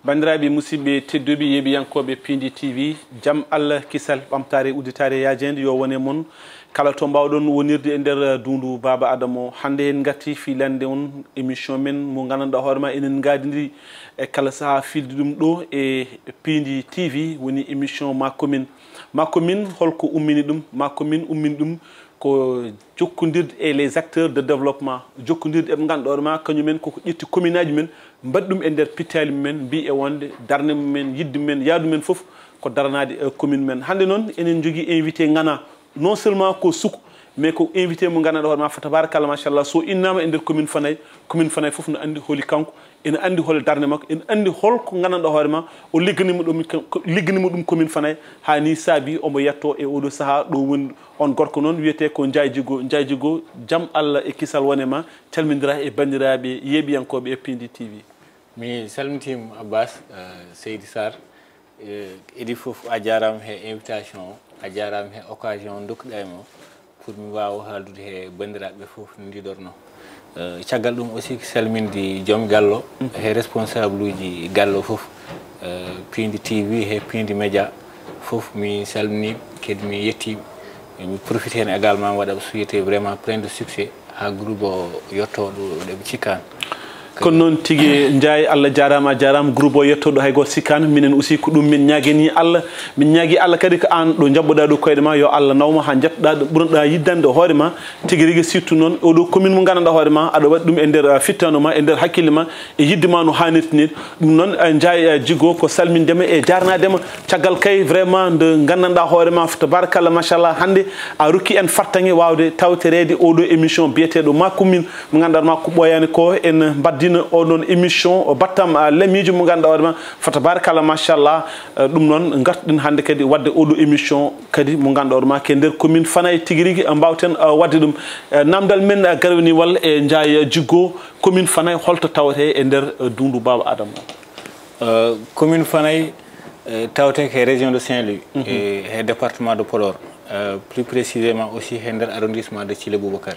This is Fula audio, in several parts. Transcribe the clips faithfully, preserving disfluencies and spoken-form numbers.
Banndiraaɓe musidɓe tedduɓe, yeeɓiyankooɓe Piindi T V, jam Allah, kisal, ɓamtaare, udditaare yaajeende yo wone mon kala to mbaawɗon wonirde e nder duundu Baaba Adama o. Hannde en ngarti filande on émission men mo nganndanɗaa hoore ma enen ngaadindiri e kala sahaa filde ɗum ɗo e Piindi T V, woni émission Ma Commune. Ma Commune, holko ummini ɗum? Ma Commune ummini ɗum ko jokkondirde e les acteurs de développement, jokkondirde e ɓe ngannduɗaa hoore ma kañumen koko ƴetti commune aji men, mbaɗi ɗum e nder pittaali mumen, mbi e wonde darnde mumen, yidde mumen, yaadu men fof ko daranaade e commune men. Hannde noon enen njogii invité ngana non seulement ko suku, mais ko invité mo nganndanɗaa hoore ma fa tabarakallah machallah, so innama e nder commune Fanay, commune Fanay fof no anndi holi kanko, ene anndi hol darnde makko, ene anndi holko nganndanɗaa hoore ma o ligganima ɗum, ko ligganima ɗum commune Fanay, haa ni saabi omo yetto e oɗo sahaa ɗo woni. On gorko noon wiyetee ko Njaay Jigo. Njaay Jigo, jam Allah e kisal wone ma, calmindira e banndiraaɓe yeeɓiyankooɓe e Piindi T V. Mi salmitiima Abbas, eh, Seydi Sarr, eh, edi fof a jaaraama he invitation o, a jaaraama he occasion o ndokkuɗaa e mo pour mi waawa haaldude he banndiraaɓe fof no njiɗorno. Eh, caggal ɗum aussi ko salminde joom gallo he responsable uji gallo fof, eh, Piindi T V he Piindi Média fof mi salmini kadi mi yetti. Mi profite heen également mi waɗa souhaité vraiment plein de succès ha groupe o yetto ɗo ɗo ɓe cikkaani. Kono noon tigi Njaay, Allah jaaraama, a jaaraama. Groupe o yetto ɗo hay gooto sikkaani. Minen aussi ko ɗum min ñaaganii Allah. Min ñaagii Allah kadi ko aan ɗo njaɓɓoɗaa ɗo koyɗe ma yo Allah naw ma haa njettoɗaa ɗo ɓurnoɗaa yiddande hoore ma. Tigi rigi surtout noon oɗo commune mo nganndanɗaa hoore ma aɗa waɗi ɗum e nder, ah, fittaandu ma, e nder hakkille ma, e yidde ma no haanirta ni. Ɗum noon, eh, Njaay, eh, Jigo, ko salmindema e jaarnaadema. Caggal kay vraiment nde nganndanɗaa hoore ma tabarakallah machallah hannde a rokki en fartaŋŋe waawde tawtoreede oɗo émission biyeteeɗo Ma Commune mo nganndanɗaa ma ko ɓooyaani ko en mbaddina oɗon émission o battam, ah, lamiijo mo nganndanɗaa hoore ma fa tabarakallah machallah. Eh, ɗum noon ngartuɗen hannde kadi waɗde oɗo émission kadi mo nganndanɗaa hoore ma ke nder commune Fanay tigi rigi, eh, mbaawten, eh, waɗde ɗum. Eh, namdal men, eh, garwaniwal e Njaay Jigo, commune Fanay holto tawetee e nder, eh, duundu Baaba Adama o? Euh, commune Fanay, euh, tawetee ko e région de Saint-Louis, e he département de Podor, euh, plus précisément aussi he nder arrondissement de Thillé Boubacar.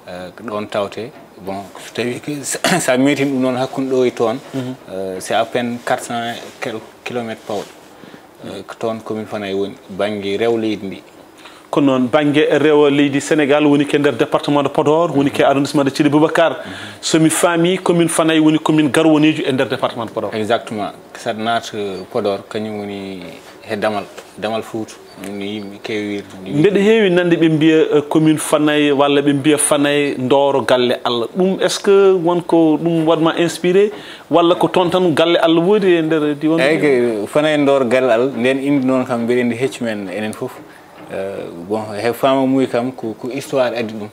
Euh, ko ɗoon tawetee. Bon, so tawii ko sa meetin ɗum noon hakkunde ɗo e toon, euh, c'est à peine quatre cents et quelques kilomètres pawɗo. Euh, ko toon commune Fanay woni bannge rewo leydi ndi. Kono noon bannge rewo leydi Sénégal woni ke nder département de Podor, woni ke arrondissement de Thillé Boubacar. So mi faami, commune Fanay woni commune garwaniijo e nder département de Podor. Exactement. Saɗa naata Podor kañum woni he damal, damal Fuuta. Woni yimɓe keewirɗe. Mbeɗa heewi nande ɓe mbiya, eh, commune Fanay walla ɓe mbiya Fanay Ndooro Galle Allah. Ɗum est-ce que won ko ɗum waɗ ma inspiré walla ko toon tan Galle Allah woodi e nder diwan? Eeyi, ko Fanay Ndooro Galle Allah, ndeen innde noon kam mbeɗa anndi hecci men enen fof. Euh, bon, he faamamuuji kam ko, ko histoire addi ɗum.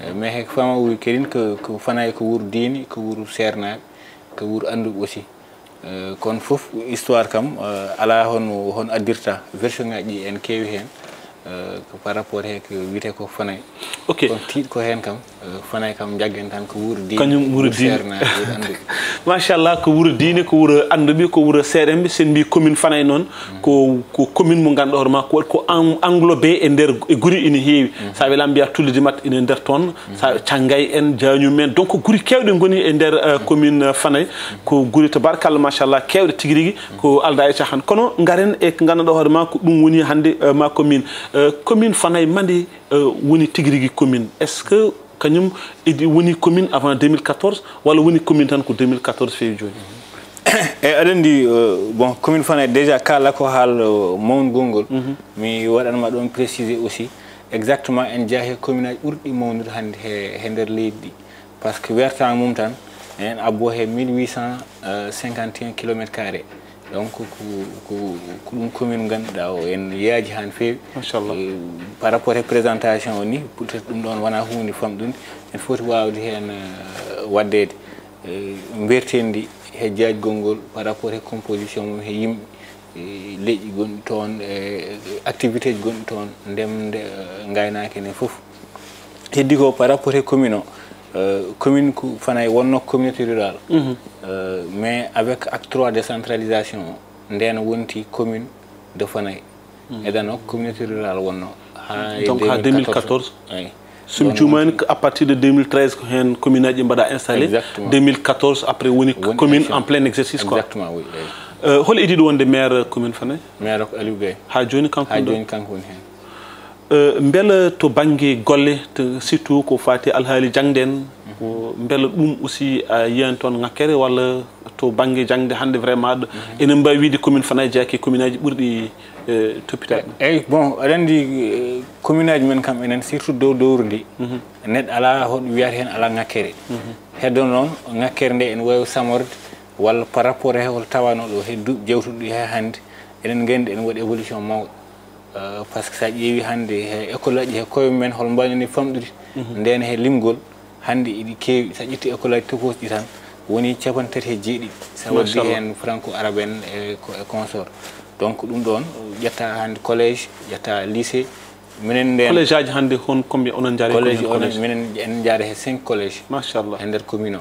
Euh, mais he faamamuuji kadi ko, ko Fanay ko wuro diine, ko wuro seernaaɓe, ko wuro annduɓe aussi. Euh, kono fof histoire kam, euh, alaa hono, hono addirta. Version ngaji ɗi en keewi heen, euh, ko par rapport he ko wiyetee ko Fanay. Ok. Kono tiiɗ ko heen kam, euh, Fanay kam njaggen tan ko wuro diine, kañum wuro diine, seernaaɓe, wuro annduɓe. Machallah, ko wuro diine, ko wuro annduɓe, ko wuro seerenɓe. So en mbi commune Fanay noon, ko, ko commune mo ngannduɗaa hoore ma ko waɗi ko en-, englobé e nder e guri ina heewi. So a welaama mbiya Tullude Matte ina e nder toon, so a Cangay en, Jaañum en. Donc guri keewɗe ngoni e nder, euh, commune, euh, Fanay. Ko guri tabarakallah machallah keewɗe tigi rigi, ko aldaa e caaxaan. Kono ngaren e ko ngannduɗaa hoore ma ko ɗum woni hannde, euh, Ma Commune. Euh, commune Fanay mande, euh, woni tigi rigi commune? Est-ce que kañum edi woni commune avant deux mille quatorze walla woni commune tan ko deux mille quatorze feewi jooni? Eyi, aɗa anndi, euh, bon, commune Fanay déjà kala ko haal, euh, mawnugol ngol. Mi waɗanma ɗoon préciser aussi exactement en njeyaa he commune aji ɓurɗi mawnude hannde he, he nder leydi ndi. Par ce que wertaango mum tan ene abboo he mille huit cent cinquante et un kilomètres carrés. Donc ko, ko, ko ɗum commune ngannduɗaa o en yaaji haa no feewi. Machallah. Eh, par rapport he présentation o ni, peut-être ɗum ɗoon wonaa huunde famɗunde. En foti waawde heen, eh, waɗdeede, eh, mberteendi he jaajgol ngol par rapport he composition mum he yimɓe, eh, leƴƴi gonɗi toon, eh, activité ji gonɗi toon, ndemde, eh, ngaynaaka enen fof. Heddi ko par rapport he commune o, euh, commune ko Fanay wonno communauté rurale. Euh, mais avec acte trois décentralisation o, ndeen wonti commune de Fanay. Edano communauté rurale wonno. Ha e donc ha deux mille quatorze. Eyi. Somi juumaani, ko à partir de deux mille treize ko heen commune aji mbaɗa installé. Exactement. Deux mille quatorze après woni commune en plein exercice quoi. Exactement, oui. Euh, hol idiɗo wonde maire commune Fanay? Maire ko Aliou Gueye. Ha joni kanko ha joni kanko woni heen. Euh, mbela to bannge golle, surtout ko faati alhaali jaŋde en, mbela ɗum aussi a yiyani toon ŋakkere walla to bannge jaŋde hannde vraiment aɗa enen mbawi wiide commune Fanay jeeyaki e commune aji ɓurɗi euh, toppitaade ɗum? Eyyi, bon, aɗa anndi euh, commune aji men kam enen surtout dow dowru ndi, neɗɗo alaa hoɗo wiyata heen alaa ŋakkere. Heddo noon ŋakkere nde ene wawi samorde walla par rapport he hol tawano ɗo he duuɓi jewtuɗi he hannde, enen nganndi ene waɗi évolution mawɗo. Euh, par ce que so a ƴeewi hannde he école aji he koye men hol mbaɗani famɗude, nden he limgol hannde iɗi keewi. So a ƴetti école aji tokosɗi tan woni capanɗe tati he jeeɗiɗi, so a waddi heen franco arabe en e consort. Donc ɗum ɗoon ƴetta hannde collège, ƴetta lycée. Minen nden collège aji hannde hon combien onon njaare? Collège o minen en njaare he cinq collège. Machallah. He nder commune o.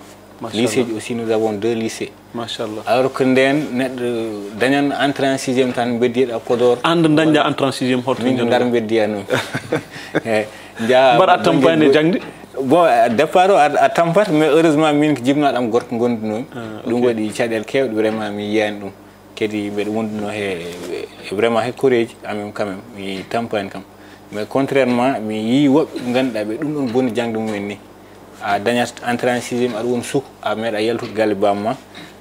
Lycée ji aussi nous avons deux lycées. Machallah. Alors que nden neɗɗo dañan entrée en sixième tan beddiyeɗa Podor. An nde dañɗa entrée en sixième hoto min ko ndar beddiya noon. Eyi. Mbaɗa tampani e jaŋde? Bon, départ o a tampat, mais heureusement min ko jibnaɗo am gorko gondunoomi. Ah, ɗum waɗi caɗeele keewɗe vraiment mi yiyani ɗum. Kadi mbeɗa wonduno he vraiment he koreeji amen quand même mi tampani kam. Mais contrairement mi yii woɓɓe ɓe ngannduɗaa ɓe ɗum ɗon boni jaŋde mumen ni. A dañat entrée en sixième aɗa woni suka a meeɗa yaltude galle bamma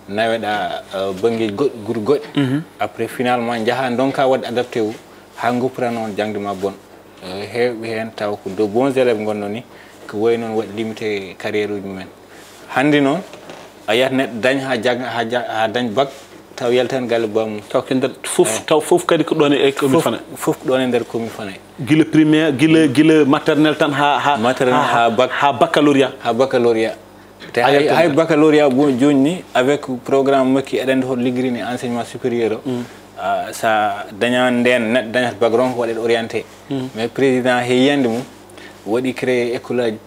naweɗa euh, banngeeji goɗɗi gure goɗɗi. Après finalement njaha ndonka waɗde adapté o haa ngoppira noon jaŋde ma bon. Euh, heewɓe heen taw ko de bons élèves ngonno ni ko wayi noon waɗi limité carrière uji mumen. Hannde noon a yiyat neɗɗo dañ ha jag ha jag ha dañ bac taw yaltan galle bamum. Taw ko nder fof taw fof kadi ko ɗon e commune Fanay. Fof ko ɗon e nder commune Fanay. Gila primaire gila gila maternelle tan ha ha maternelle ha bac ha baccalauréat. Ha baccalauréat. Te hay, hay baccalauréat bo joni ni avec programme makki eɗen hol liggirini enseignement supérieur o. Sa daña nden neɗɗo dañata bac ron ko waɗet orienté. Mais président he yiyande mum waɗi créé école aji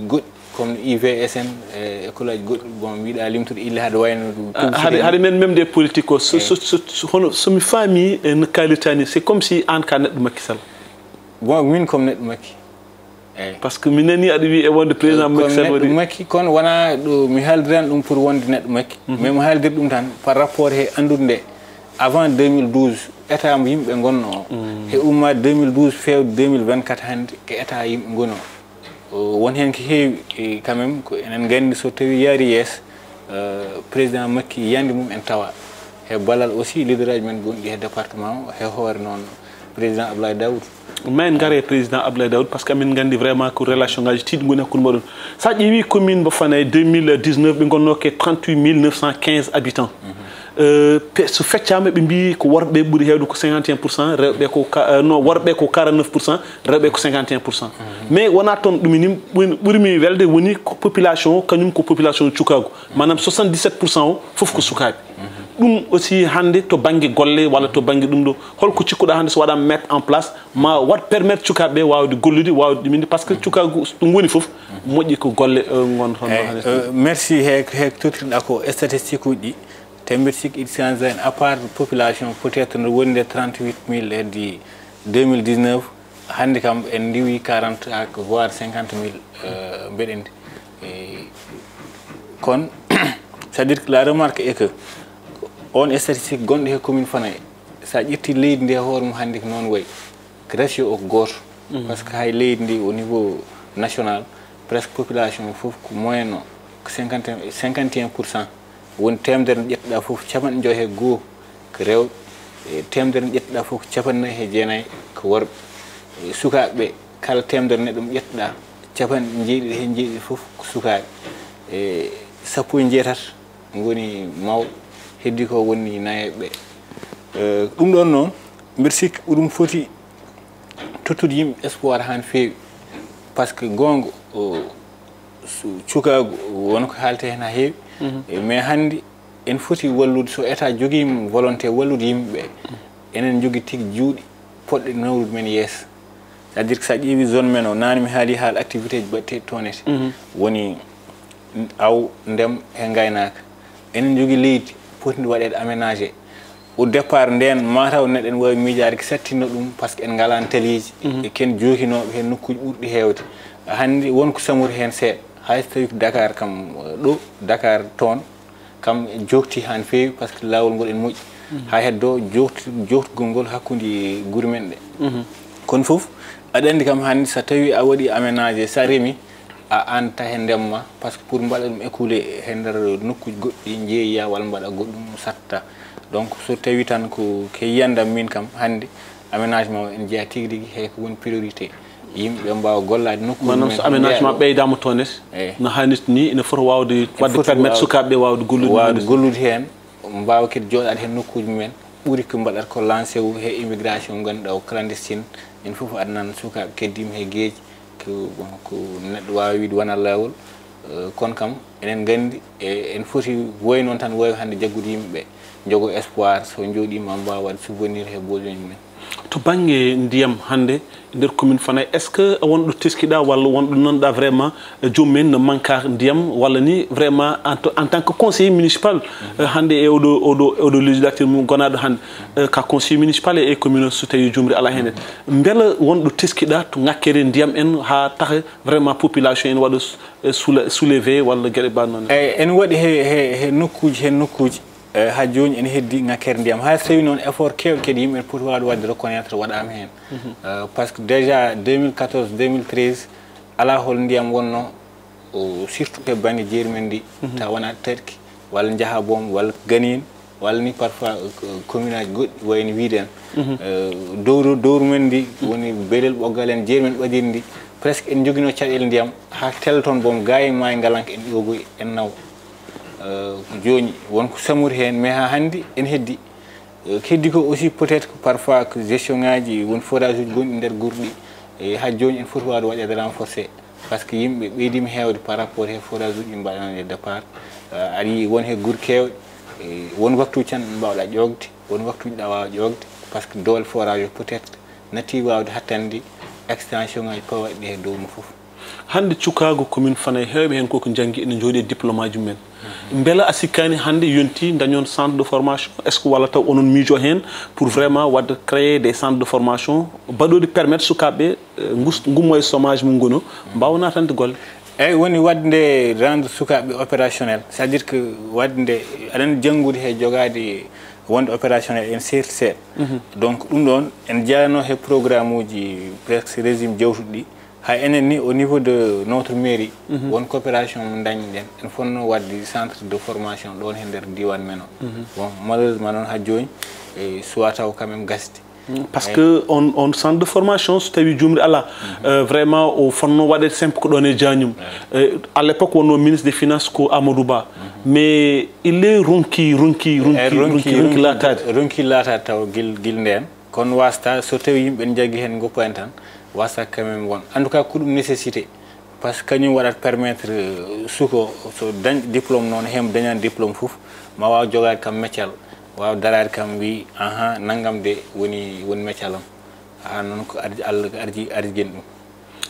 goɗɗi comme I V S en e école aji goɗɗi bon mbiɗa limtude ille haɗa wayno ɗum. Haɗa men même des politiques o so so so hono somi faami no kaalirta ni c'est comme si an ka neɗɗo Macky Sall. Bon min comme neɗɗo Macky. Eyi. Par ce que mi nani aɗa wiya e wonde président Macky Sall waɗi. Makki kono wona ɗo mi haaldiran ɗum pour wonde neɗɗo Makki. Mais mi haaldir ɗum tan par rapport he anndude nde avant deux mille douze état mo yimɓe ngonno o. He umma deux mille douze fewde deux mille vingt-quatre hannde ko état yimɓe ngoni o. Won heen ko heewi quand même ko enen nganndi so tawi yaari yeeso président Makki yiyande mum en tawa he ballal aussi leader aji men gonɗi he département o he hoore noon président Ablaye Daoud. Ma en ngare président Ablaye Daoud parce que amin nganndi vraiment ko relation ngaji tiiɗi ngoni hakkunde moɗon. Sa ƴeewi commune mo Fanay deux mille dix-neuf ɓe ngonno ke trente-huit mille neuf cent quinze habitants. Euh, pe- so feccama ɓe mbi ko worɓe ɓuri hewde ko cinquante et un pour cent rewɓe ko ka- euh, non worɓe ko quarante-neuf pour cent rewɓe ko cinquante et un pour cent. Mais wona toon ɗum ini ɓuri- ɓurimi welde woni ko population o kañum ko population cukagu manam soixante-dix-sept pour cent o fof ko sukaɓe. Ɗum aussi hannde to banggue golle walla to banggue ɗum ɗo holko cikkuɗa hannde so waɗama mettre en place ma waɗ permettre cukaɓe ɓe wawde gollude wawde ɗuminde par ce que cukagu ɗum woni fof moƴƴi ko golle euh, gonta toon eyyi hannde euh, merci he he tottirɗa ko statistique uji ɗi te mbeɗa sikki iɗi change en à part population peut être no woni nde trente-huit mille heddi deux mille dix-neuf hannde kam en ndiwi quarante ak voire cinquante mille euh, mbeɗen e kono c'est à dire que la remarque est que on statistique gonɗo he commune Fanay sa ƴetti leydi ndi e hoore mum hannde ko noon wayi ratio o ko gooto par ce que hay leydi ndi au niveau national presque population o fof ko moyen o ko cinquante cinquante et un pour cent woni temedere nde ƴettuɗa fof capanɗe joyi he goho ko rewɓe e temedere nde ƴettuɗa fof ko capanɗe nayi he jeenayi ko worɓe e sukaɓe ɓe kala temedere neɗɗo mo ƴettuɗa capanɗe jeeɗiɗi he jeeɗiɗi fof ko sukaɓe e sappo e jeetati ngoni mawɓe heddi ko woni nayeɓe ɓe. Eh, ɗum ɗon noon mbiɗa sikki ɗum foti tottude yimɓe espoir haa no feewi par ce que goonga o cukaagu wona ko haalte heen haa heewi. Eh, mais hannde en foti wallude so état jogiima volonté wallude yimɓe ɓe enen njogii tigi juuɗe poɗɗe nawrude men yeeso. C'est à dire que so a ƴeewi zone men o naane mi haali haala activité ji baɗteeɗi toon ete woni aw ndem he ngaynaaka enen njogii leydi potndi waɗeede aménagé au départ ndeen mataw neɗɗo en waawi miijaade ko sattinno ɗum par ce que en ngalaani taliiji e ken jookinooɓe heen nokkuuji ɓurɗi heewde Hannde won ko samori heen seeɗa, hay so tawii ko Dakar kam, ɗo Dakar toon kam jookti haa no feewi, par ce que laawol ngol ene moƴƴi. Haa heddoo jookt-, jooktugol ngol hakkunde gure men ɗe. Kono fof, aɗa anndi kam, hannde so tawii a waɗi aménagé, so a remi, a aanta he ndema, par ce que pour mbaɗa ɗum écoulé he nder nokkuuji goɗɗi, njeeya walla mbaɗa goɗɗum satta. Donc so tawii tan ko ke yiyandam min kam, hannde aménagement o ene jeyaa tigi rigi he ko woni priorité. Yimɓe mbaawa gollaade nokkuuji. Maanaam so aménagement ɓeydaama toon es, no haanirta ni, ene foti waawde waɗde permettre sukaaɓe ɓe waawde gollude waawde gollude heen, mbaawa kadi jooɗaade heen nokkuuji mumen. Ɓuri ko mbaɗata ko lancé wu he immigration, ngannduɗaa o clandestine, en fof adnan sukaaɓe keddiima he geeji, ko, bon, ko neɗɗo waawi wiide wona laawol. Eh, kono kam, enen nganndi, e, en foti woy noon tan, woy hannde jaggude yimɓe ɓe, njogo espoir, so njooɗiima mbaawa waɗde subvenir he besoin mumen. To bannge ndiyam hannde, e nder commune Fanay, est-ce que won ɗo teskiɗaa walla won ɗo nanɗaa vraiment, eh, joomum en no manka ndiyam, walla ni vraiment en to-, en tant que conseiller municipal, eh, hannde e oɗo, oɗo, oɗo législature mum gonaaɗo hannde, eh, ka conseiller municipal e, e commune o, so tawii joomri alaa heen? Mbela won ɗo teskiɗaa to ŋakkere ndiyam en haa taha vraiment population en waɗa s-, eh, soule-, soulevé walla geɗe mbaɗ noon? Eeyi, ene waɗi he, he, he nokkuuji, he nokkuuji. Eh, haa jooni ene heddi ŋakkere ndiyam. Hay so tawii noon effort keewɗo kadi yimɓe ene poti waawde waɗde reconnaître waɗaama heen. Eh, par ce que déjà deux mille quatorze, deux mille treize, alaa hol ndiyam wonnoo, o, surtout e bannge jeeri men ndi, tawa wonaa Terki, walla Njaha Boom, walla Ganin, walla ni parfois, eh, commune aji goɗɗi, wayno Wiiden. Eh, dowru, dowru men ndi, woni Belel Ɓoggal en, jeeri men ɓadiri ndi, presque en njoginoo caɗeele ndiyam, haa teel toon boom, gaa e maayo Ngalanka en ƴoogoyi, en nawa. Eh, jooni won ko samori heen, mais haa hannde ene heddi. Eh, ko heddi ko aussi peut-être que parfois que gestion ŋaaji, won forage uji gonɗi nder gure ɗi, e haa jooni ene foti waawde waɗeede renforcé, par ce que yimɓe ɓeydiima heewde par rapport he forage uji ɗi mbaɗaani e départ. Eh, aɗa yiyi won he gure keewɗe, e won waktuuji tan mbawɗa ƴoogde, won waktuuji ɗa waawa ƴoogde, par ce que doole forage o peut-être natti waawde hattande extension ŋaaji pawaɗi ɗi he dow mum fof. Hannde cukaagu commune Fanay heewɓe heen koko njanngi ene njooɗi e diplôme aji mumen. Mbela a sikkaani hannde yonti dañon centre de formation? Est-ce que walla taw onon miijo heen pour vraiment waɗde créer des centres de formation baɗooɗi permettre sukaaɓe ɓe, eh, ngus-, ngummo e chômage mum ngono, mbaawa naatande golle? Eeyi, woni waɗde rendre sukaaɓe opérationnel, c'est-à-dire que waɗde aɗa anndi janngude he jogaade wonde opérationnel ene seerti seeɗa. Donc ɗum ɗoon ene jeyanoo he programme uji presque régime jawtuɗi ɗi. Hay enen ni, au niveau de notre mairie, won coopération mo dañɗen. En fotnoo waɗde centre de formation ɗoon he nder diiwaan men o. Bon, malheureusement noon, haa jooni, e, suwaa taw quand même gasde. Par ce que on, on centre de formation, so tawii joomri alaa, euh, vraiment, o fotnoo waɗeede simple ko ɗoon e Jaañum. Euh, à l'époque, wonnoo ministre des finances ko Amadou Ba. Mais il est ronki, ronki, ronki, ronki, ronki laataade. Ronki laataade taw gil, gil ndeen. Kono waasata, so tawii yimɓe njaggi heen ngoppa en tan, waasata quand même won. En tout cas, ko ɗum nécessité. Par ce que kañum waɗata permettre, euh, suko, so dañ diplôme noon, heen dañaani diplôme fof, ma waaw jogaade kam meccal, waaw daraade kam, wii, "Ahan, nanngam de woni, woni meccal am." Ahan, noon ko arji-, Allah ko arji-, arjigini ɗum.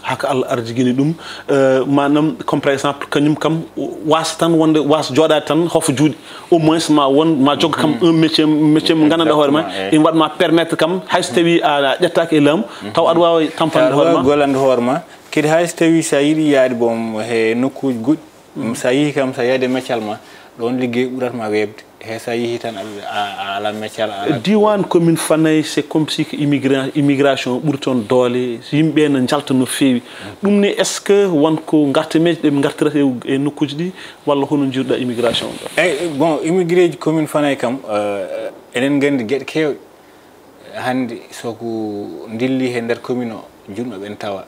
Haka Allah arjigini ɗum, euh, maanaam, comme par exemple, kañum kam waasa tan wonde, waasa jooɗaade tan, hofa juuɗe. Au moins, ma won, ma jog kam un métier, métier mo nganndanɗaa hoore ma, ene waɗ ma permettre kam, hay so tawii a, a ƴettaaki e laamu, taw aɗa waawi tampande hoore ma. Aɗa waawi gollande hoore ma. Kadi hay so tawii so a yiɗi yaade, bon, he nokkuuji goɗɗi, so a yehii kam, so a yahdii e meccal ma, ɗoon liggey ɓurata ma weeɓde. He so a yehii tan, a, a, a alaa meccal, a alaa. Diiwaan commune Fanay, c'est comme si que immigra-, immigration ɓuri toon doole, yimɓe ne njalta no feewi. Ɗum ne, est-ce que won ko ngartameeje ɗe ɓe ngartirata e, e nokkuuji ɗi, walla hono njiiruɗaa immigration o ɗo? Eeyi, bon, immigré ji commune Fanay kam, euh, enen nganndi geɗe keewɗe. Hannde so ko dilli he nder commune o, juuɗe maɓɓe ene tawa.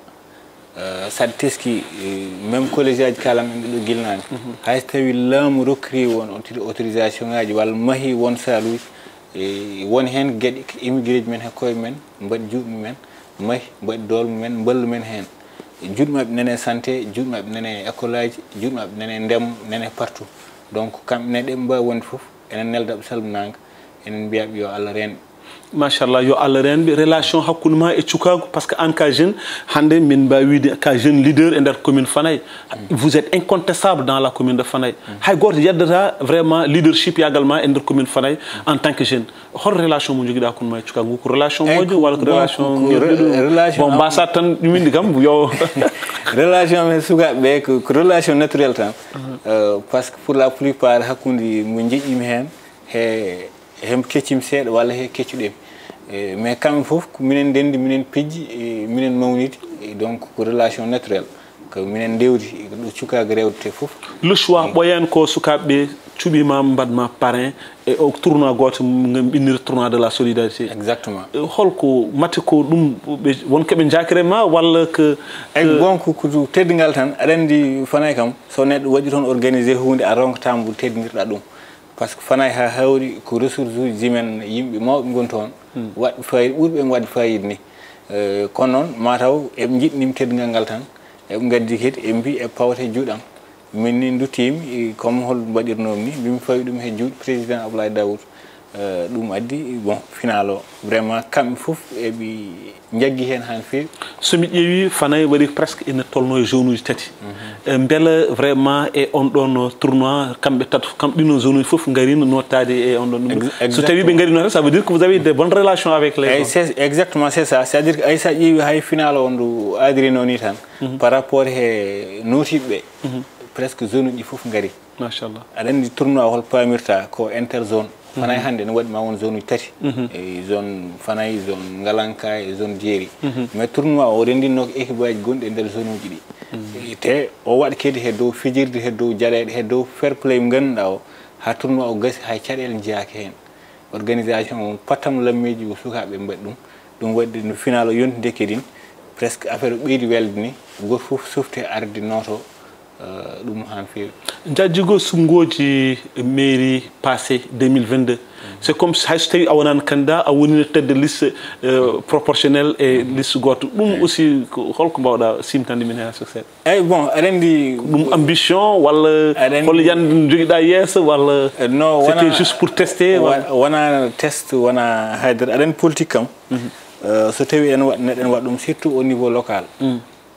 Eh, saɗa teski, eh, même collège aji kala men ɗo gilnaani. Hay so tawii laamu rokkiri won autori-, autorisation ŋaaji walla mahi won saaluuji, eh, won heen geɗe ko immigré ji men he koye men mbaɗi juuɗe mumen, mahi, mbaɗi doole mumen, mballu men heen. Juuɗe maɓɓe nane santé, juuɗe maɓɓe nane école aji, juuɗe maɓɓe nane ndema, nane partout. Donc, kamɓe ne ɗe mbaawi wonde fof, enen nelda ɓe salminaango, enen mbiya ɓe yo Allah reen ɓe. Machallah, yo Allah reenɓe relation hakkunde ma e cukaagu, parce que an ka jeune, hannde min mbawi wiide ka jeune leader e nder commune Fanay. Vous êtes incontestable dans la commune de Fanay. Hay gooto yeddata vraiment leadership yagal ma e nder commune Fanay en tant que jeune. Hol relation mo jogiɗa hakkunde ma e cukaagu ngu? Ko relation moƴƴo walla ko relation? Bon, mbasa tan ɗuminde kam yo. Relation men sukaaɓe ɓe ko relation naturelle tan. Euh, parce que pour la plupart hakkunde mo jeƴƴimi heen he hem keccim seeɗa walla he keccuɗem. E, mais kamɓe fof ko minen ndenndi, minen pijji, e, minen mawnidi. E, donc ko relation naturelle ko minen ndewdi ɗo cukaagu rewdete fof. Le choix ɓooyaani ko sukaaɓe ɓe cuɓiima mbaɗ ma parrain e o tournoi gooto ngam innir tournoi de la solidarité. Exactement. Holko mate ko ɗum ɓe won koɓe njakire ma walla que? Eyi, bon ko ko teddingal tan. Aɗa anndi Fanay kam so neɗɗo waɗi toon organisé huunde a ronkata mbo teddinirɗa ɗum. Parce que Fanay ha hawri ko ressource uji men yimɓe mawɓe ngoni toon. Waɗ fayida ɓurɓe en waɗde fayida ni. Eh, kono noon mataw eɓe njiɗnima teddingal ngal tan. Eɓe ngaddi kadi eɓe mbi eɓe pawta e juuɗam. Min ni duttiimi comme hol mbaɗirnomi ni mbimi fawi ɗum he juuɗe président Abdoulaye Daoud. Eh, ɗum addi bon final o vraiment kamɓe fof eɓe njaggi heen haa no feewi. So mi ƴeewi Fanay waɗi presque ene tolno e zone uji tati. Eh, mbela vraiment e on ɗon tournoi kamɓe tato kam ɗino zone uji fof ngarino nottaade e on ɗon ɗum? So tawi ɓe ngarino tan ça veut dire que vous avez de bonnes relations avec les zones. Exactement, c'est ça. C'est à dire que ay sa ƴeewi hay final o ndu adirino ni tan par rapport he notiɓe ɓe presque zone uji fof ngari. Machallah. Aɗa anndi tournoi hol pamirta ko interzone. Fanay hannde ne waɗi ma won zone uji tati. E zone Fanay, zone Ngalanka e zone Jeeri. Mais tournoi o renndinno ko équipe aji gonɗi e nder zone uji ɗi. E te o waɗ kadi he dow fijirde, he dow jaɗeeɗe, he dow fair play mo ngannduɗaa o. Haa tournoi o gasi hay caɗeele njeyaaka heen. Organisation o pattam lammeeji ko sukaaɓe mbaɗi ɗum. Ɗum waɗi no final o yonti nde kedin presque affaire o ɓeydi welde ni. Gooto fof softi arde nooto. Ɗum haa no feewi. Njajjugol suɓngooji mairie passé deux mille vingt-deux, c'est comme hay so tawi a wonaani candidat a wonino tête de liste proportionnelle e liste gooto, ɗum aussi holko mbawɗa simtande min heen sur cette? Eyi bon, aɗa anndi ɗum ambition walla hol yande njogiɗa yeeso walla? No, c'était juste pour tester walla? Wona test, wona haydara. Aɗa anndi politique kam so tawi en waɗ neɗɗen waɗ ɗum surtout au niveau local.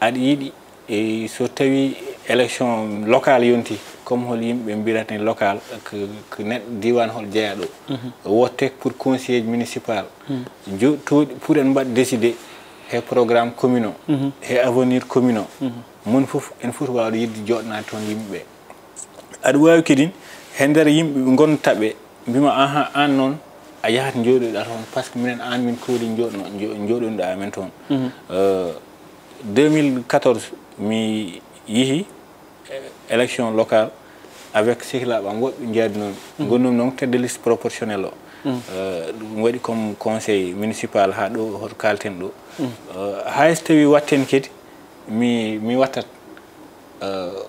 Aɗa yiɗi e so tawi élection locale yonti comme hol yimɓe mbirata ni local, ko neɗɗo diwan hol jeeya ɗo, wotte pour conseiller municipal. Joɗtooɗi pour en mbaɗ décidé he programme commune o, he avenir commune o. Mon fof en foti wawde yidde joɗnade toon yimɓeɓe. Aɗa wawi kadi he nder yimɓe ɓe gondata ɓe mbima aha an noon a yahat joɗoɗa toon parce que minen an min kowli joɗoɗa amen toon. Deux mille quatorze mi yihi élection locale avec sehilaɓe am woɓɓe jaadinomi. Gonnumi noon tête de liste proportionnel o. Ɗum waɗi comme conseil municipal ha ɗo hoto kalten ɗo. Hay so tawi watten kadi mi mi wattat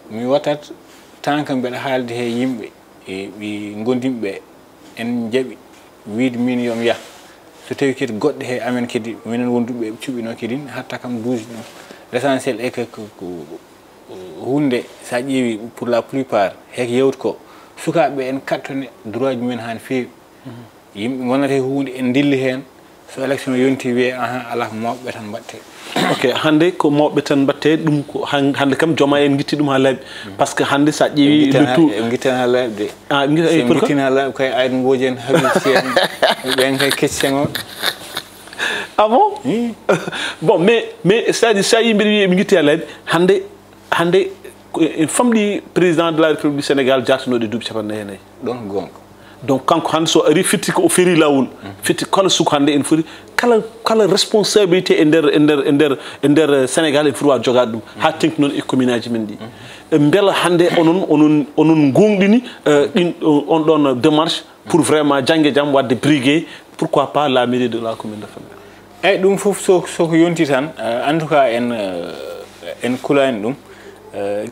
mi wattat tant que mbeɗa haalde he yimɓe e ɓe gondimɓe ɓe en jaɓi wiide min yomi yah. So tawi kadi goɗɗe he amen kadi minen wonduɓe ɓe cuɓino kadi hatta kam duusi ɗum. L'essentiel est que ko hunde sa ƴeewi pour la plupart hek yewti ko sukaɓe en kattone droit ji mumen ha no feewi. Yimɓe gonata e hunde en dilli hen so élection yonti wiye aha ala ko mawɓe tan mbatte. Ok, hande ko mawɓe tan mbatte ɗum ko hande kam joma en guitti ɗum ha laaɓi. Parce que hande sa ƴeewi le tout en guittana ha laaɓi de. Ah en guittana ha laaɓi kay ayno woji en habibsi en ɓen kay kecci en on. Ah bon? Bon mais mais c'est à dire sa yimɓe wiye ɓe guitti ha laaɓi hande hande en famɗi président de la république du sénégal jartanoɗo e duuɓi capanɗe nayyi e nayyi. Ɗon ko gonga. Donc kanko hande so ari fitti ko o feri lawol, fitti kala suka hande en foti kala kala responsabilité e nder e nder e nder e nder sénégal en foti wawa jogade ɗum ha tengti noon e commune aji men ɗi. Beela hande onon onon onon gonɗini ɗin on ɗon démarche pour vraiment jangge jaam wadde briguer pourquoi pas la mairie de la commune de Fandène? Eyyi ɗum fof so soko yonti tan en tout cas en en kulani ɗum.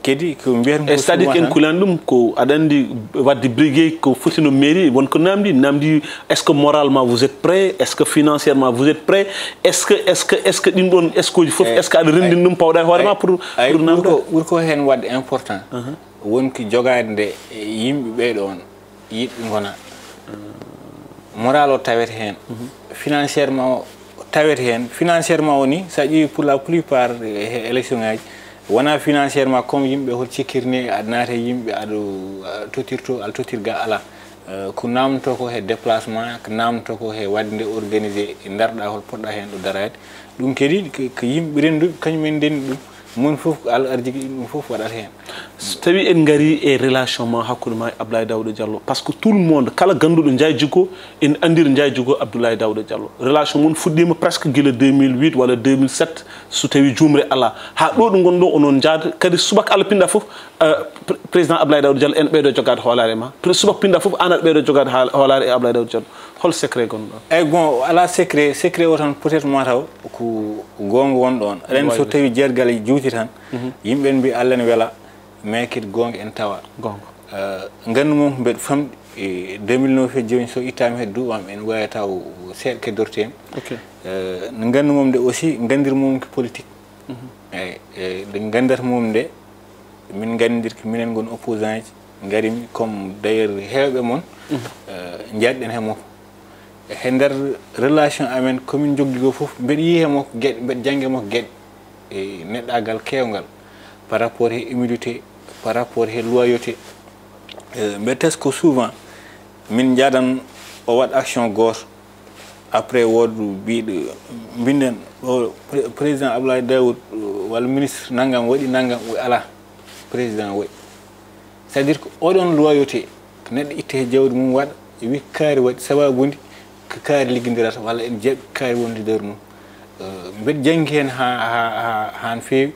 Kadi ko mbiyata e c'est à dire en kulani ɗum ko aɗa andi wadde briguer ko foti no mairie won ko namdi namdi? Est ce que moralement vous êtes prêt? Est ce que financièrement vous êtes prêt? Est ce que est ce que est ce que ɗin ɗon est ce que uji fof est ce que aɗa rendini ɗum pawɗa e hoorema pour pour namda? Ɓurko ɓurko hen wadde important wonki jogade nde yimɓe ɓeɗo on yiɗɓe gona. Moral o tawete heen, financièrement o tawete heen. Financièrement o ni, so a ƴeewi, pour la plupart, e he élection ngaji, wona financièrement comme yimɓe hol cikkirni, aɗa naata e yimɓe, aɗa, uh, tottirto, aɗa tottir ga, ala. Uh, ko namdoto ko he déplacement, ko namdoto ko he waɗde nde organisé, darɗa hol poɗɗa heen ɗo daraade. Ɗum kadi ko, ko yimɓe rennduɓe, kañum en ndenndi ɗum. Moni fof ko Allah arjigi ɗum fof waɗata heen. So tawi en ngari e relation ma hakkunde ma e Abdoulaye Daouda Diallo, parce que tout le monde, kala gannduɗo Ndiaye Djigo, en anndiri Ndiaye Djigo Abdoulaye Daouda Diallo. Relation mon fuɗɗiima presque gila deux mille huit walla deux mille sept, so tawi juumre alaa. Haa ɗo ɗo ngonɗo onon njaada, kadi subaka Allah pinɗa fof, euh, pr-, président Abdoulaye Daouda Diallo, en ɓeydo jogaade hoolaare ma. Pre-, subaka pinɗa fof, an aɗa ɓeydo jogaade haal-, hoolaare e Abdoulaye Daouda Diallo. Hol secret gonɗo ɗon? Eyyi, bon, alaa secret. Secret o tan peut-être mataw ko goonga won ɗon. Enen so tawi jeergal juuti tan, yimɓe en mbi Allah ne wela, mais kadi goonga en tawa. Goonga. Euh, nganndu mum mbeɗa famɗi, e deux mille neuf he jooni so ittaama he duuɓi am, en waawi taw seeɗa keddorteemi. Ok. Euh, no nganndu mum nde aussi, nganndir mum ko politique. Eyyi, e nde nganndata mum nde, min nganndir ko minen ngon opposant ji, ngarimi comme d'ailleurs heewɓe mon, euh, njaɗɗen he makko. He nder relation amen, ko min njoggi ko fof, mbeɗa yiyi he makko geɗe, mbeɗa jannga e makko geɗe, e neɗɗaagal keewngal, par rapport he humilité, par rapport he loyauté. Eh, mbeɗa tesko souvent, min njaadan o waɗ action gooto, après wooda biiɗo, mbinden, o pré-, président Abdoulaye Daoud, walla ministre nanngam waɗi nanngam, o alaa, président waɗi. C'est-à-dire que oɗon loyauté, ko neɗɗo itta he jawdi mum waɗa, e wi ko kaari waɗi, sababude ko kaari liggondirata, walla en jaɓi kaari wonde nder mum. Euh, mbeɗa janngi heen haa, haa, haa, haa no feewi.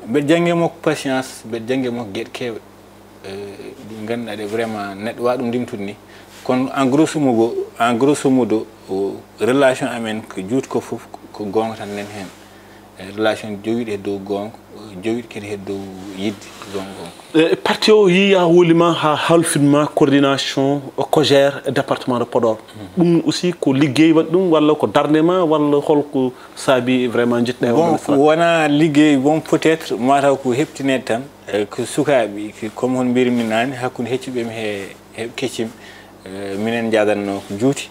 Mbeɗa janngi e makko patience, mbeɗa janngi e makko geɗe keewɗe, euh, ɗe ngannduɗaa ɗe vraiment neɗɗo waawa ɗum limtude ni. Kono en grosso modo, en grosso modo, o, relation amen ko juuti ko fof ko goonga tan nen heen. Eh, relation jowiiɗo he dow goonga, jowiiɗo kadi he dow yiɗde goonga goonga. Eh, parti o yiya hooli ma haa halfin ma coordination, o, COJER e département de Podor. Ɗum aussi ko liggey waɗi ɗum, walla ko darnde ma, walla holko saabi vraiment njiɗɗa e Bon, oɗo ko fala? Wona liggey, bon, peut-être mataw ko heɓtineede tan, eh, ko sukaaɓe, ko comme hono mbirmi naane, hakkunde heccuɓe mi he, he keccim, eh, minen njaadanno ko juuti.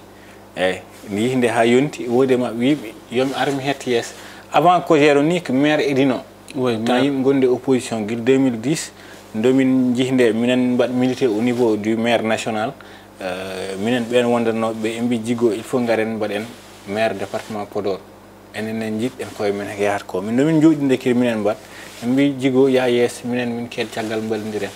Eyyi, mi yihi nde haa yonti, woodi e maɓɓe wiiɓe, yo mi ar mi hetta yeeso. Avant COJER o ni ko maire edino. Oui, temps maire. Yimɓe ngonde opposition gila deux mille dix, ndomin jih nde, minen mbaɗ milité au niveau du maire national. Euh, minen ɓeen wondanooɓe ɓe, en mbi Djigo, il faut ngaren mbaɗen maire département Podor. Enen ne njiɗɗen koye men ko yahata ko. Min ndomin jooɗi nde kadi minen mbaɗ. En mbi Djigo, yaha yeeso, minen min keed caggal mballondiren.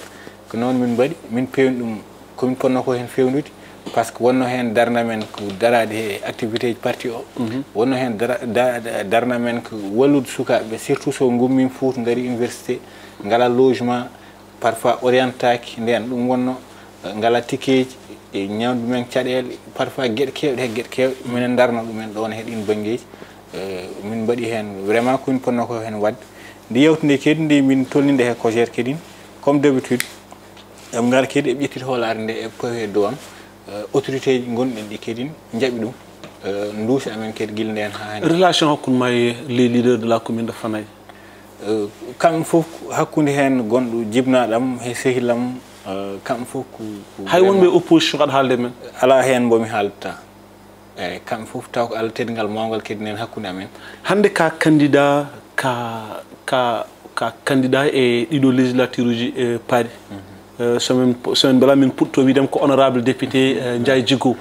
Ko noon min mbaɗi, min pewni ɗum ko min ponno ko heen feewnude, par ce que wonno heen darna men ko daraade he activité ji parti o. Wonno heen dara-, da-, da-, darna men ko wallude sukaaɓe, surtout so ngummiima Fuuta, ngari université, ngala logement, parfois orientaaki, ndeen ɗum wonno, ngala tikeeji, e ñaamdu men caɗeele, parfois geɗe keewɗe he geɗe keewɗe, minen darno ɗumen ɗoon he ɗiin banngeeji. Eh, min mbaɗi heen vraiment ko min ponno ko heen waɗde. Nde yawtunde kadi, nde min tolninde he COJER kadi, comme d'habitude, eɓe ngara kadi, eɓe ƴettita hoolaare nde, eɓe pawi e dow am. Eh, autorité ji ngonɗen ɗi kadi njaɓi ɗum, eh, nduusi amen kadi gila ndeen haa hannde. Relation hakkunde ma e les leaders de la commune de Fanay? Eh, kamɓe fof hakkunde heen gonɗo jibnaaɗo am, he sehil am, eh, kamɓe fof ko, ko Hay wonɓe vraiment opposition aɗa haalde men? Alaa heen mbo mi haaldataa. Eyyi, kamɓe fof taw ko Allah teddungal mawngal kadi nen hakkunde amen. Hannde ka candidat, ka, ka, ka candidat e ɗiɗo législature uji, eh, paaɗi. Eh, so min, so min mbela min puɗto wiidem ko honorable député, eh, Ndiaye Djigo.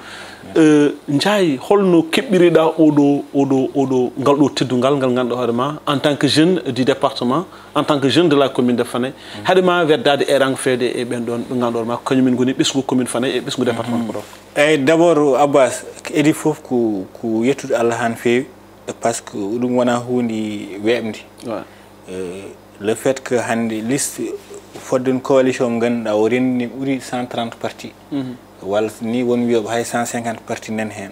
Eh, Ndiaye, holno keɓɓiriɗa oɗo, oɗo, oɗo, ngal ɗo teddungal ngal ngannduɗaa hoore ma en tant que jeune du département, en tant que jeune de la commune de Fanay, haade ma weddaade e rang feede e ɓen ɗon ɓe ngannduɗaa hoore ma ko kañum en ngoni ɓesngu commune Fanay e ɓesngu département Podor? Eyyi, d'abord, Abbas, edi fof ko, ko yettude Allah haa no feewi, par ce que ɗum wona huunde weeɓnde. Ouais. Euh, le fait que hannde liste fodde coalition mo ngannduɗaa o renndini ɓuri cent trente parti. Walla ni won wiyooɓe hay cent cinquante parti nen heen.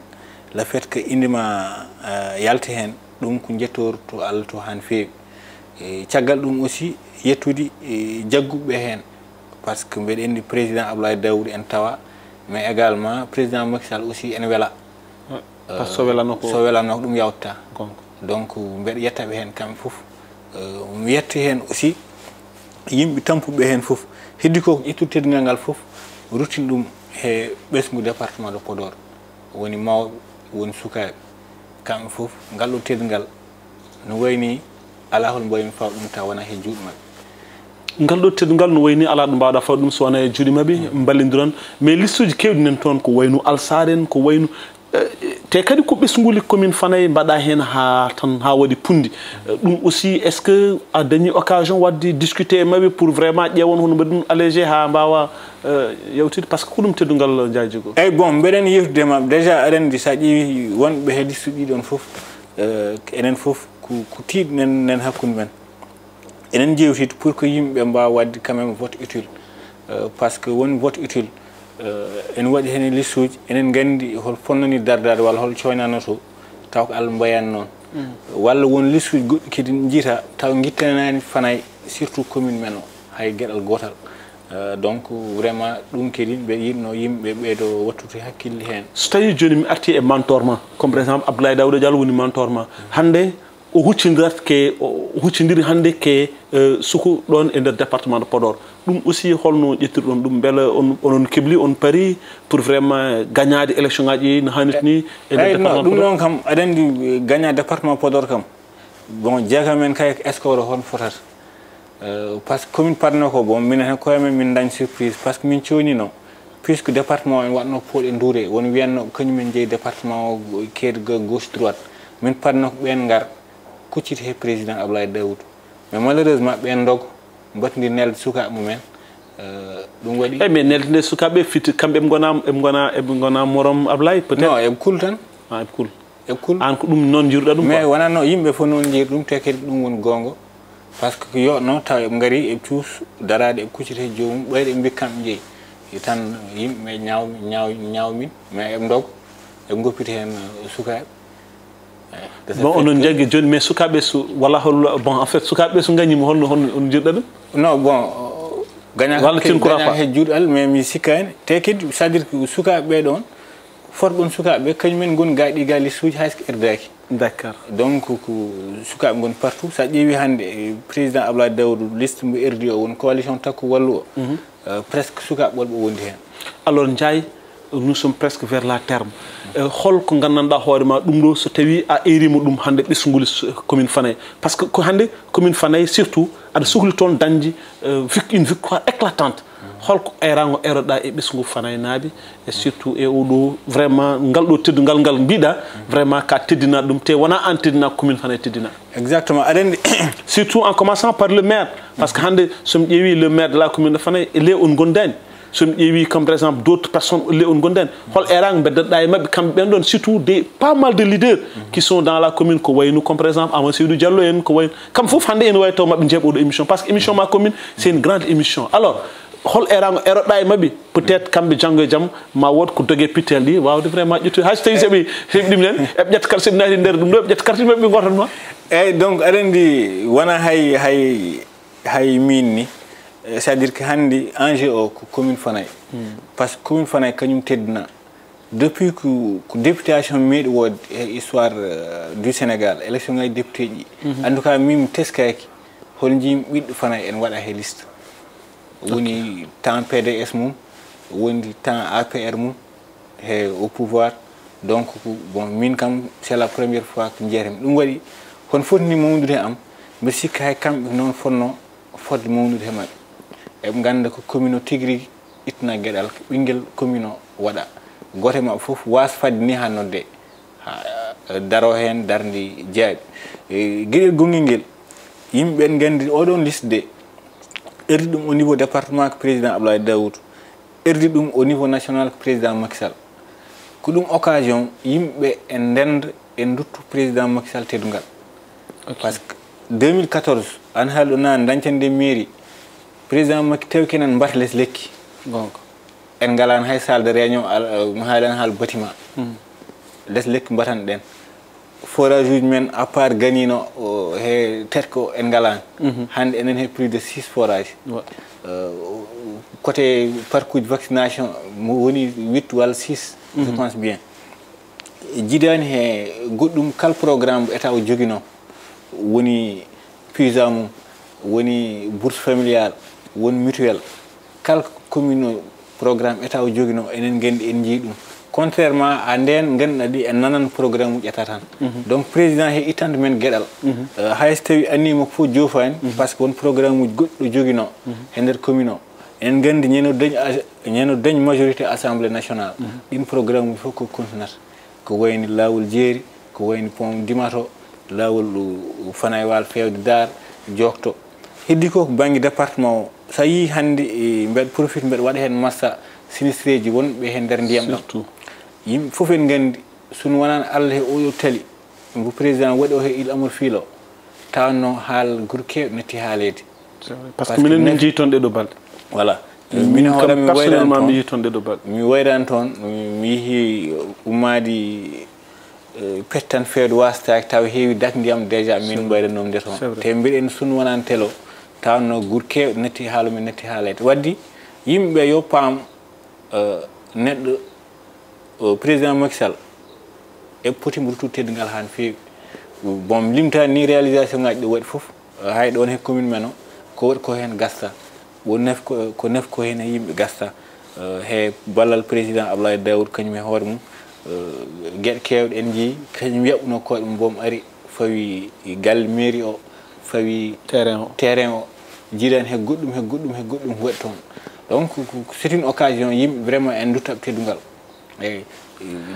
Le fait que innde ma, euh, yalti heen, ɗum ko njettoor to Allah to haa no feewi. E caggal ɗum aussi, yettude, e jagguɓe heen. Par ce que mbeɗa anndi président Abdoulaye Daouda en tawa, mais également président Macky Sall aussi en wela. Ouais. Par ce que so welano ko, so welano ko ɗum yawta. Gonga. Donc, mbeɗa yetta ɓe heen kamɓe fof. Euh, mi yetti heen aussi yimɓe tampuɓe heen fof. Heddi ko ko ƴettude teddungal ngal fof, ruttin ɗum he ɓesngu département de Podor. woni mawɓe, woni sukaaɓe, kamɓe fof ngal ɗo teddungal no wayni alaa hol mbaawmi fawa ɗum taw wonaa he juuɗe maɓɓe. Ngal ɗo teddungal no wayni alaa ɗo mbaawɗa fawa ɗum so wonaa e juuɗe maɓɓe, mballondiron. Mais liste uji keewɗi nan toon ko wayno Alsar en, ko wayno eh, te kadi ko ɓesnguuli commune Fanay mbaɗa heen haa tan haa waɗi punndi. Eh, ɗum aussi est-ce que a dañi occasion waɗde discuter e maɓɓe pour vraiment ƴeewon hono mbaɗi ɗum allégé haa mbaawa eh, yawtude, parce que ko ɗum teddungal Ndiaye Djigo. Eyyi, bon, mbeɗen yewtude e maɓɓe déjà. Aɗa anndi, so a ƴeewi wonɓe he liste uji ɗi ɗoon fof, eh, enen fof ko ko tiiɗnen nen hakkunde men. Enen njeewtidi pour que yimɓe mbaawa waɗde quand même vote utile. Euh, parce que won vote utile, euh, ene waɗi heen e liste uji, enen nganndi hol fonnani dardaade walla hol coynanotoo, taw ko Allah mbayani noon. Walla won liste uji goɗɗi kadi njiita taw ngittanaani Fanay, surtout commune men o, hay geɗal gootal. Euh, donc vraiment ɗum kadi mbeɗa yiɗno yimɓe ɓeydo wattude hakkille heen. So tawii jooni mi artii e mentor ma, comme par exemple Abdoulaye Daouda Diallo woni mentor ma, hannde o huccindirat ke o huccindiri hannde ke eh, suku ɗoon e nder département de Podor. Ɗum aussi holno ƴettirɗon ɗum? Mbele on onon kebli, on pari pour vraiment gañaade élection ngaji no haanirta ni e nder Eyyi, non, département de ɗum Podor? Ɗon kam aɗa anndi, eh, gaña département Podor kam, bon, jeega men kay, est-ce que oto hon fotata? Euh, parce que komin parno ko, bon, minen hen koye men min dañ surprise, parce que min coynino, puisque département o en waɗno pooɗe nduure, won wiyanno kañum en jeeyi département o, keedi ga gauche droite. Min parno ko ɓeen ngar kucciti he président Ablaye Daoud. Mais malheureusement ɓeen ndog mbatndi nelde sukaaɓe mumen. Euh, ɗum waɗi Eyyi, mais nelde nde sukaaɓe fiti kamɓe eɓe ngona eɓe ngona eɓe ngona morom Ablaye peut-être? Non, eɓe kul tan. Ah, eɓe kul. Eɓe kul. An ko ɗum noon njiruɗa ɗum? Mais wonano yimɓe fof noon njiiri ɗum, te kadi ɗum woni goonga. Parce que ko yoɗno taw eɓe ngari eɓe cuus daraade eɓe kuccita he joomum, ɓeyde eɓe mbi kamɓe njeyi. Tan yimɓe ñaaw ñaaw ñaawmin, mais eɓe ndog eɓe ngoppita heen, eh, sukaaɓe. Bon, onon njaggi jooni, mais sukaaɓe so wala hol bon, en fait sukaaɓe so ngañima holno holno on njiruɗa ɗum? Non, bon, gaña Walla tu ne crois gaña pas? He juuɗal, mais mi sikkaani. Te kadi c'est-à-dire que sukaaɓe ɓe ɗoon, fotɓe ɗoon sukaaɓe ɓe kañum en ngoni gayɗi ga liste uji, hay so ɓe erdaaki. D'accord. Donc ko sukaaɓe ngoni partout. So a ƴeewi hannde, eh, président Abdoulaye Daouda, liste mbo erdi o woni coalition Takku Wallu o. Euh, presque sukaaɓe ɓolɓe wondi heen. Alors Ndiaye, nous sommes presque vers la terme. Euh, hol ko nganndanɗaa hoore ma ɗum ɗo, so tawii a eerima ɗum hannde ɓesnguli s- commune Fanay? Parce que ko hannde commune Fanay surtout aɗa sokli toon dañde euh, vic- une victoire éclatante. Hol ko eeraango eeroɗaa e ɓesngu Fanaynaaɓe, e surtout e oɗo vraiment ngal ɗo teddungal ngal mbiɗa vraiment ka teddina ɗum, te wona an teddina, commune Fanay teddina? Exactement, aɗa anndi. Surtout en commençant par le maire, parce que hannde somi ƴeewi le maire de la commune de Fanay, ele on ngondani. Somi ƴeewi comme par exemple d'autres personnes, ele on ngondani. Hol eeraango mbeddatɗa e maɓɓe kamɓe ɓen ɗon, surtout des pas mal de leaders qui sont dans la commune, ko wayno comme par exemple Amadou Seydou Diallo en, ko wayno kamɓe fof hannde ene wawi taw maɓe njeeɓa oɗo émission, parce que émission ma commune c'est une grande émission. Alors hol eeraango eeroɗa e maɓɓe? Peut-être kamɓe janngo e jam ma wood ko doge pittel ɗi wawde vraiment ƴettude, hay so tawi seɓe seɓe ɗum nen, eɓe ƴetta kala seɓe naati nder ɗum ɗo, eɓe ƴetta carte maɓɓe ɓe gotan ma. Eyyi, donc aɗa anndi wona hay hay hay min ni, eh, c'est à dire que hannde enjeu o ko commune Fanay. Parce que commune Fanay kañum teddina. Depuis ko ko députation meeɗi woodde e histoire, euh, du Sénégal, élection ngaji député ji, en tout cas min mi teskaki hol njiymi ɓiɗɗo Fanay ene waɗa he liste. Woni temps P D S mum, woni temps A P R mum, he au pouvoir. Donc ko- bon, min kam c'est la première fois ko jeeyatmi ɗum. Waɗi hon foti ni mawnude he am, mbiɗa sikki hay kamɓe noon fotno fotde mawnude he maɓɓe. Eɓe ngannda ko commune o tigi rigi ittana geɗal ɓinngel commune o waɗa. Gooto e maɓɓe fof waasa fadde ni haa nodde, haa daro heen darnde jaaɓi. E, geɗel gonngel ngel, yimɓe ɓen nganndi oɗon liste de, erdi ɗum au niveau département ko président Abdoulaye Daoud, erdi ɗum au niveau national ko président Macky Sall. Ko ɗum occasion yimɓe e ndenda e nduttu président Macky Sall teddungal. Parce que deux mille quatorze, an haali ɗo naan dañcande mairie, président Macky tawi kenen mbaɗa les lekki. Gonga. En ngalaan hay salle de réunion, al- eh, mi haalan haal bâtiment. Les lekki mbaɗan ɗen. Forage uji men à part Ganino, o, he Tetko en ngalaan. Hannde enen he plus de six forage. Ouais. Euh, côté parcours de vaccination mo woni huit walla six, je pense bien. Jidaani he goɗɗum kala programme mo état o jogino, woni puisa mum, woni bourse familiale, woni mutuelle, kala ko commune o programme état o jogino, enen nganndi en njii ɗum. Contrairement à ndeen ngannduɗaa ɗi en nanan programme uji ƴetta tan. Donc président he ittande men geɗal. Euh, hay so tawi anniya makko fof joofaani, parce que won programme uji goɗɗo joginoo he nder commune o. En nganndi ñande o dañ a-, ñande o dañ majorité assemblée nationale. Ɗin programme uji fof ko kontinata. Ko wayni laawol jeeri, ko wayni pont Dimato, laawol ɗo Fanaywal feewde Daar, Jookto. Heddi ko ko bannge département o. So a yii hannde, e, mbeɗa profite mbeɗa waɗa heen massa sinistreeji wonɓe he nder ndiyam ɗam. Surtout. Yimɓe fof en nganndi, so wonaa Allah he oɗo tali, mbo président waɗi o he Île à Morphil o, tawanno haal gure keewɗe natti haaleede. C'est vrai. Parce que minen min njii toon ɗeɗo balɗe. Voilà. Min hoore am mi personnellement mi njii toon ɗeɗo balɗe. Mi wayran toon, mi, mi yihi ummaadi, eh, pettan feewde wastaaki taw heewi dak ndiyam déjà min mbayrannoom nde toon. C'est vrai. Te mbiɗen so wonaa telo, tawanno gure keewɗe natti haalo men natti haaleede. Waddi yimɓe yo paam, eh, neɗɗo, eh, président Macky Sall e poti mo ruttude teddungal haa no feewi. Bon, mi limtaani ni réalisation ngaji ɗi waɗi fof. Hay ɗoon he commune men o, ko waɗi ko heen gasta. Ko nef ko, ko nef ko heen e yimɓe gasta. Eh, he ballal président Abdoulaye Daoud kañum e hoore mum, eh, geɗe keewɗe en njii, kañum yaɓuno koɗe mum boom ari fawi galle mairie o, fawi terrain o. Terrain o, jiidan he goɗɗum, he goɗɗum, he goɗɗum waɗi toon. Donc, ko, ko, c'est une occasion yimɓe vraiment en duttat teddungal. Eyi,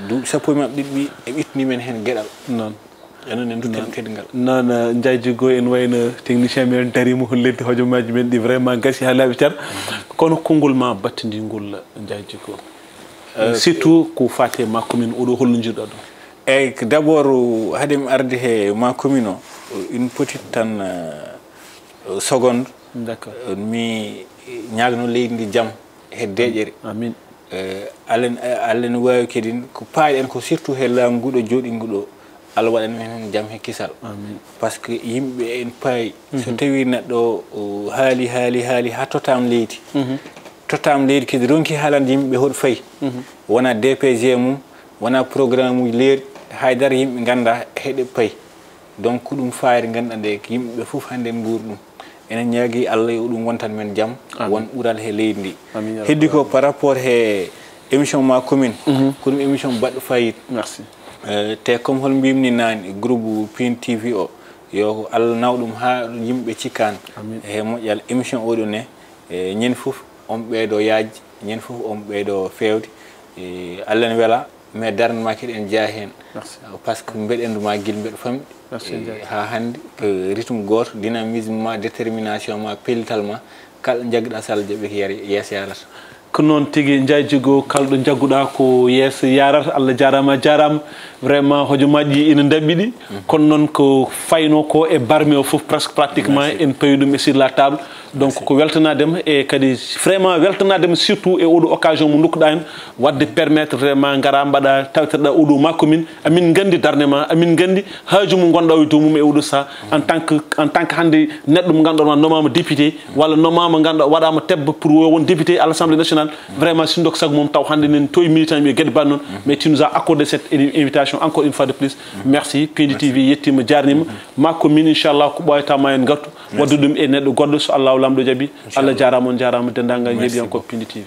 duuɓi sappo e maɓɓe ɗiɗi, ɓe ittani men heen geɗal. Noon. Enen en duttan teddungal. Noon, eh, Ndiaye Djigo, en wayno technicien men en darima holleede hojomaaji men ɗi vraiment gasi haa laaɓi car. Kono konngol ma battindiingol, Ndiaye Djigo. Eh, surtout ko faati e ma commune oɗo, holno njiiruɗaa ɗum? Eyi, ko d'abord, haade mi arde he ma commune o, une petite tan, eh, seconde. D'accord. Eh, mi ñaagno leydi ndi jam he deeƴere. Amin. Eh, Allah, Allah ne waawi kadi ko paayiɗen ko surtout he laamu ngu ɗo jooɗi ngu ɗo, Allah waɗan men heen jam he kisal. Amin. Parce que yimɓe en paayi, so tawi neɗɗo o haali, haali, haali haa tottaama leydi. Tottaama leydi kadi ronki haalande yimɓe hoɗo fayi. Wona D P G mum, wona programme uji leeri, haydara yimɓe ngannda heɗe payi. Donc ko ɗum fayre ngannduɗaa nde ko yimɓe fof hannde en nguuri ɗum. Enen ñaagi Allah yo ɗum wontan men jam, amin, won ɓural he leydi ndi. Amin, ya rabbal alamin. Heddi ko par rapport he émission ma commune, ko ɗum émission baɗɗo fayida. Merci. Eh, te comme hol mbimni naane, groupe Pindi T V o, yo Allah naw ɗum haa yimɓe cikkan. Amin. He moƴƴal émission oɗo ne, eh, ñande fof on ɓeydo yaaj, ñande fof on ɓeydo feewde. Eh, Allah ne wela. Mais darnde ma kadi en jeyaa heen. Merci. Parce que mbeɗa anndu ma gila mbeɗa famɗi. Merci, eh, Ndiaye. Haa hannde ko rythme gooto, dynamisme ma, détermination ma, pellital ma, kala njagguɗaa so Allah jaɓi ko yeeso yaarata. Ko noon tigi, Ndiaye Djigo, kala ɗo njagguɗaa ko yeeso yaarata. Allah jaaraama, a jaaraama. Vraiment, hojomaaji ina ndaɓɓiɗi. Kono noon ko fayno ko e barme o fof presque pratiquement en pawi ɗum e sur la table. Donc ko weltanaadema e kadi vraiment weltanaadema surtout e oɗo occasion mo ndokkuɗa en, waɗde permettre vraiment ngara mbaɗa tawtirɗa oɗo ma commune. Amin nganndi darnde ma, amin nganndi haaju mo ngonɗa o e dow mum e oɗo saha en tant que, en tant que hannde neɗɗo mo ngannduɗa nomaama député walla nomaama ngannduɗa waɗaama tebba pour won député à l'Assemblée nationale. Vraiment sinno ko sago mum taw hannde nen towi militant ɓe geɗe bannon. Mais tu nous as accordé cette invitation encore une fois de plus. Merci. Pindi T V yettima jarnima. Ma commune inchallah ko ɓooyata ma en ngartu waddu ɗum e neɗɗo goɗɗo so Allahu Laamɗo jaɓi. Allah jaaraama, on jaaraama denndaangal yeeɓiyankooɓe Pindi T V.